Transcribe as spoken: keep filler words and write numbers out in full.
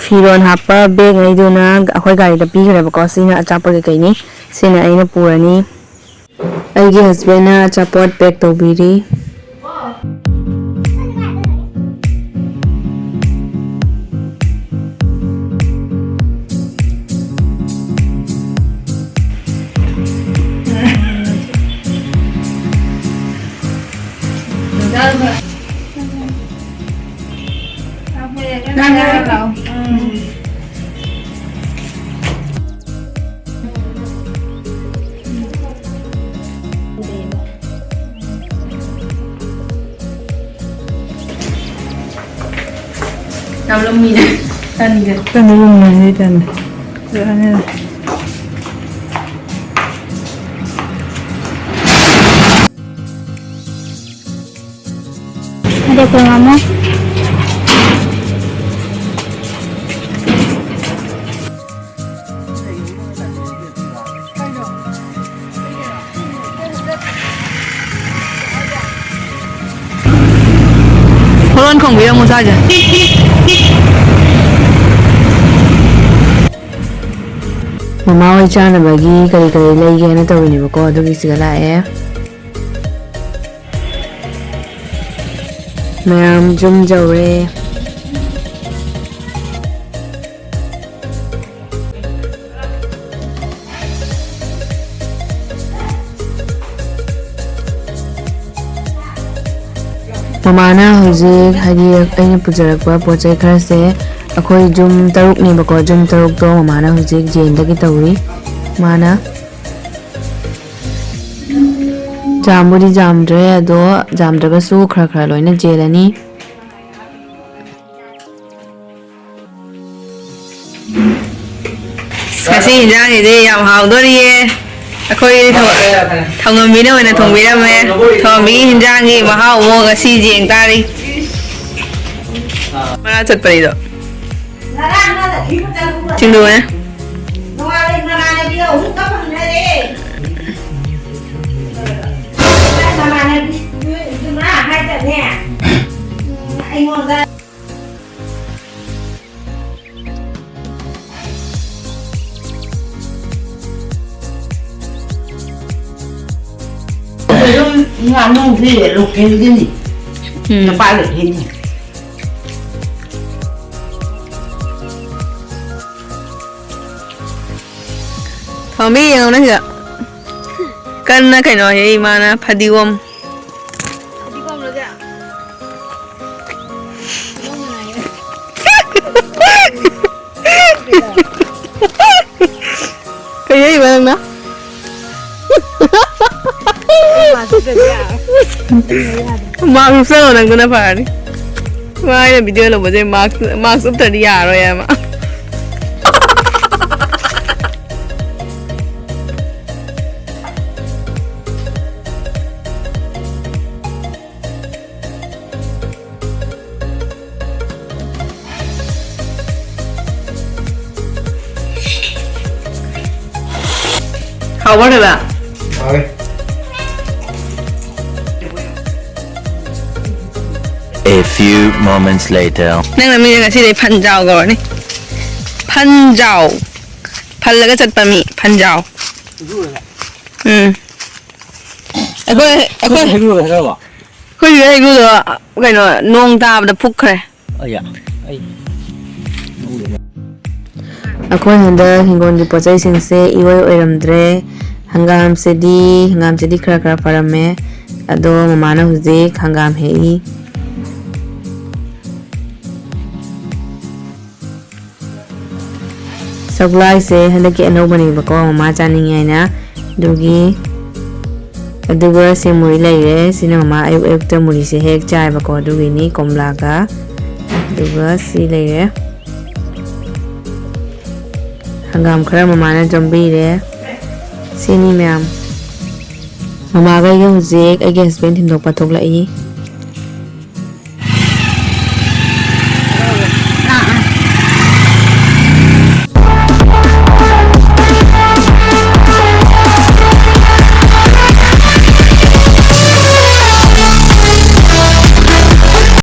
ꯐꯤꯔꯣꯜ ꯍꯥꯞꯄ ꯕꯦꯒꯉꯩꯗꯨꯅ ꯑꯩꯈꯣꯏ ꯒꯥꯔꯤꯗ ꯄꯤꯈ꯭ꯔꯦꯕꯀꯣ꯫ ꯁꯤꯅ ꯑꯆꯥꯄꯣꯠ ꯀꯩꯀꯩꯅꯤ, ꯁꯤꯅ ꯑꯩꯅ ꯄꯨꯔꯅꯤ꯫ ꯑꯩꯒꯤ ꯍꯁꯕꯦꯟꯅ ꯑꯆꯥꯄꯣꯠ ꯄꯦꯛ ꯇꯧꯕꯤꯔꯤ꯫ ꯌꯥꯝ ꯂꯨꯝꯃꯤꯅꯦ꯫ ꯇꯟꯒ꯫ ꯇꯟꯗꯤ ꯂꯨꯝꯃꯦ, ꯑꯩ ꯇꯟꯗꯤ꯫ ꯑꯗꯨ ꯑꯅꯤꯔ꯫ ꯑꯗꯣ ꯀꯩꯅꯣꯝꯃ꯫ ꯍꯣꯔꯣꯟ ꯈꯣꯡꯕꯤꯔꯝꯃꯨ ꯁ꯭ꯋꯥꯏꯁꯦ꯫ ꯃꯃꯥ ꯍꯣꯏ ꯆꯥꯅꯕꯒꯤ ꯀꯔꯤ ꯀꯔꯤ ꯂꯩꯒꯦꯅ ꯇꯧꯔꯤꯅꯦꯕꯀꯣ, ꯑꯗꯨꯒꯤ ꯁꯤꯗ ꯂꯥꯛꯑꯦ꯫ ꯃꯌꯥꯝ ꯌꯨꯝ ꯌꯧꯔꯦ꯫ ꯃꯃꯥꯅ ꯍꯧꯖꯤꯛ, ꯍꯥꯏꯗꯤ, ꯑꯩꯅ ꯄꯨꯖꯔꯛꯄ ꯄꯣꯠ ꯆꯩ ꯈꯔꯁꯦ, ꯑꯩꯈꯣꯏ ꯌꯨꯝ ꯇꯔꯨꯛꯅꯦꯕꯀꯣ, ꯌꯨꯝ ꯇꯔꯨꯛꯇꯣ ꯃꯃꯥꯅ ꯍꯧꯖꯤꯛ ꯌꯦꯟꯗꯒꯤ ꯇꯧꯔꯤ꯫ ꯃꯥꯅ ꯖꯥꯝꯕꯨꯗꯤ ꯖꯥꯝꯗ꯭ꯔꯦ, ꯑꯗꯣ ꯖꯥꯝꯗ꯭ꯔꯒꯁꯨ ꯈꯔ ꯈꯔ ꯂꯣꯏꯅ ꯌꯦꯜꯂꯅꯤ꯫ ꯉꯁꯤ ꯏꯟꯖꯥꯡꯁꯤꯗꯤ ꯌꯥꯝ ꯍꯥꯎꯗꯣꯔꯤꯌꯦ꯫ ꯑꯩꯈꯣꯏ ꯊꯧ-, ꯊꯧꯉꯝꯕꯤꯅ ꯑꯣꯏꯅ ꯊꯣꯡꯕꯤꯔꯝꯃꯦ꯫ ꯊꯧꯉꯝꯕꯤꯒꯤ ꯏꯟꯖꯥꯡꯒꯤ ꯃꯍꯥꯎ ꯑꯃꯨꯛ ꯉꯁꯤ ꯌꯦꯡ ꯇꯥꯔꯤ꯫ ꯃꯔꯥ ꯆꯠꯄꯅꯤꯗꯣ꯫ ꯆꯤꯡꯗꯨꯅꯦ꯫ ꯉꯥꯅꯨꯗꯤ ꯂꯣꯀꯦꯜꯒꯤꯅꯤ꯫ ꯎꯝ꯫ ꯅꯄꯥ ꯂꯣꯀꯦꯜꯅꯤ꯫ ꯊꯣꯝꯕꯤ, ꯌꯦꯡꯉꯨꯅꯦ ꯁꯤꯗ꯫ ꯀꯟꯅ ꯀꯩꯅꯣ ꯍꯦꯛꯏ ꯃꯥꯅ, ꯐꯗꯤꯒꯣꯝ꯫ ꯐꯗꯤꯒꯣꯝꯂꯣ ꯁꯦ? ꯀꯩ ꯍꯥꯏꯕ ꯅꯪꯅ? ꯃꯥꯛꯁ ꯎꯞꯁꯜꯂꯣ ꯅꯪꯗꯨꯅ ꯐꯔꯅꯤ꯫ ꯃꯥ ꯑꯩꯅ ꯚꯤꯗꯤꯑꯣ ꯂꯧꯕꯁꯦ ꯃꯥꯛꯁ, ꯃꯥꯛꯁ ꯎꯞꯇ꯭ꯔꯗꯤ ꯌꯥꯔꯣꯏ ꯍꯥꯏꯕ꯫ ꯍꯥꯎꯕ꯭ꯔꯣ ꯕꯕꯥ? ꯍꯥꯎꯋꯦ꯫ A few moments later. ꯅꯪ ꯅꯃꯤꯡꯁꯦ ꯉꯁꯤꯗꯩ ꯐꯟꯖꯥꯎ ꯀꯧꯔꯅꯤ꯫ ꯐꯟꯖꯥꯎ꯫ ꯐꯜꯂꯒ ꯆꯠꯄ ꯃꯤ, ꯐꯟꯖꯥꯎ꯫ ꯎꯝ꯫ ꯑꯩꯈꯣꯏ, ꯑꯩꯈꯣꯏ, ꯍꯩꯒ꯭ꯔꯨ ꯍꯩꯒ꯭ꯔꯕꯣ? ꯑꯩꯈꯣꯏ ꯍꯩꯒ꯭ꯔꯨꯗꯣ ꯀꯩꯅꯣ, ꯅꯣꯡ ꯇꯥꯕꯗ ꯐꯨꯛꯈ꯭ꯔꯦ꯫ ꯑꯌꯥ, ꯑꯩ ꯑꯩꯈꯣꯏ ꯍꯟꯗꯛ ꯍꯤꯡꯒꯣꯜꯒꯤ ꯄꯣꯠꯆꯩꯁꯤꯡꯁꯦ ꯏꯑꯣꯏ ꯑꯣꯏꯔꯝꯗ꯭ꯔꯦ꯫ ꯍꯪꯒꯥꯝꯁꯤꯗꯤ, ꯍꯪꯒꯥꯝꯁꯤꯗꯤ ꯈꯔ ꯈꯔ ꯐꯔꯝꯃꯦ, ꯑꯗꯣ ꯃꯃꯥꯅ ꯍꯧꯖꯤꯛ ꯍꯪꯒꯥꯝ ꯍꯦꯛꯏ꯫ ꯁꯒꯣꯜꯍꯋꯥꯏꯁꯦ ꯍꯟꯗꯛꯀꯤ ꯑꯅꯧꯕꯅꯦꯕꯀꯣ, ꯃꯃꯥ ꯆꯥꯅꯤꯡꯉꯦ ꯍꯥꯏꯅ, ꯑꯗꯨꯒꯤ꯫ ꯑꯗꯨꯒ ꯁꯤ ꯃꯨꯔꯤ ꯂꯩꯔꯦ, ꯁꯤꯅ ꯃꯃꯥ ꯑꯌꯨꯛ ꯑꯌꯨꯛꯇ ꯃꯨꯔꯤꯁꯦ ꯍꯦꯛ ꯆꯥꯏꯕꯀꯣ, ꯑꯗꯨꯒꯤꯅꯤ꯫ ꯀꯣꯝꯂꯥꯒ, ꯑꯗꯨꯒ ꯁꯤ ꯂꯩꯔꯦ꯫ ꯍꯪꯒꯥꯝ ꯈꯔ ꯃꯃꯥꯅ ꯌꯣꯝꯕꯤꯔꯦ꯫ ꯁꯤꯅꯤ ꯃꯌꯥꯝ꯫ ꯃꯃꯥꯒ ꯑꯩꯒ ꯍꯧꯖꯤꯛ ꯑꯩꯒꯤ husband ꯊꯤꯟꯗꯣꯛꯄ ꯊꯣꯛꯂꯛꯏ꯫